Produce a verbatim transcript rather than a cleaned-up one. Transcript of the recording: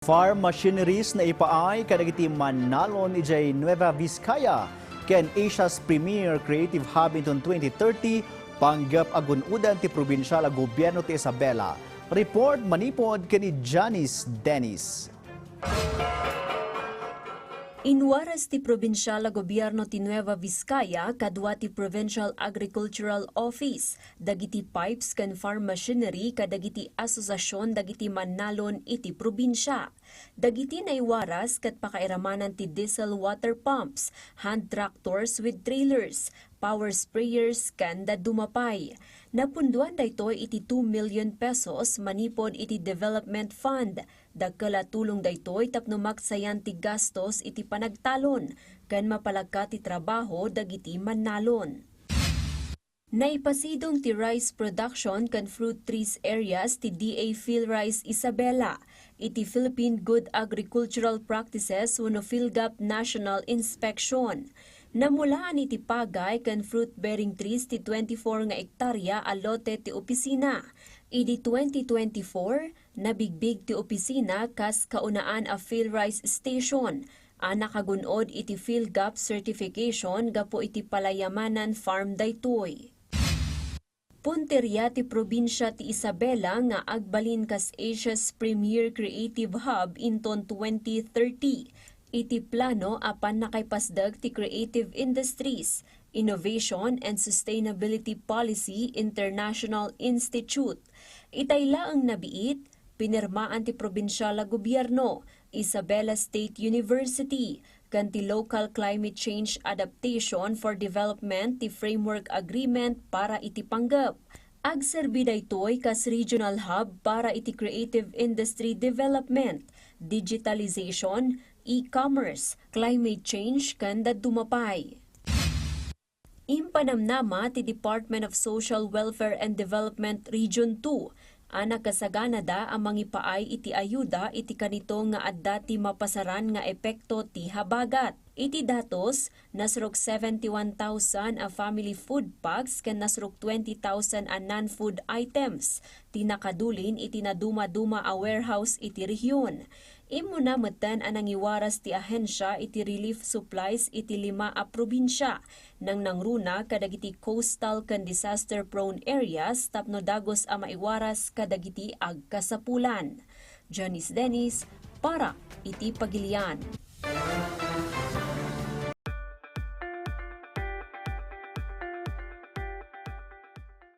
Farm machineries naipaay kadagiti mannalon idiay Nueva Vizcaya ken Asia's premier creative hub inton twenty thirty, panggep a gun-odan ti probinsial a gobierno ti Isabela. Report manipod ken ni Janice Dennis. Inwaras ti probinsial a gobierno ti Nueva Vizcaya kadua ti Provincial Agricultural Office, dagiti pipes ken farm machinery kadagiti asosasion dagiti mannalon iti probinsia. Dagiti naiwaras ket pakairamanan ti diesel water pumps, hand tractors with trailers, power sprayers, ken dadduma pay. Napundoan daytoy iti two million pesos manipod iti development fund. Dakkel a tulong daytoy tapno maksayan ti gastos iti panagtalon ken mapalagka ti trabaho dagiti mannalon. Naipasidong ti rice production ken fruit trees areas ti D A PhilRice Isabela iti Philippine Good Agricultural Practices wenno PhilGAP National Inspection. Namulaan iti pagay ken fruit-bearing trees ti twenty-four nga ektarya a lote ti opisina. Idi twenty twenty-four, nabigbig ti opisina kas kaunaan a PhilRice Station a nakagun-od iti PhilGAP certification gapu iti palayamanan farm daytoy. Punteria ti probinsia ti Isabela nga agbalin kas Asia's premier creative hub inton twenty thirty, iti plano a pannakaipasdek ti Creative Industries, Innovation and Sustainability Policy International Institute. Itay laeng nabiit, pinirmaan ti probinsial a gobierno, Isabela State University, ken ti Local Climate Change Adaptation for Development ti Framework Agreement para iti panggep. Agserbi daytoy kas regional hub para iti creative industry development, digitalization, e-commerce, climate change, ken dadduma pay. Impanamnama ti Department of Social Welfare and Development Region two a nakasaganada a mangipaay iti ayuda iti kanito nga adda ti mapasaran nga epekto ti habagat. Iti datos, nasrok seventy-one thousand a family food packs ken nasrok twenty thousand a non-food items ti nakadulin iti nadumaduma a warehouse iti rehiyon. Immuna metten a nangiwaras ti ahensia iti relief supplies iti lima a probinsia, nangnangruna kadagiti coastal ken disaster-prone areas tapno dagus a maiwaras kadagiti agkasapulan. Janice Dennis para iti Pagilian.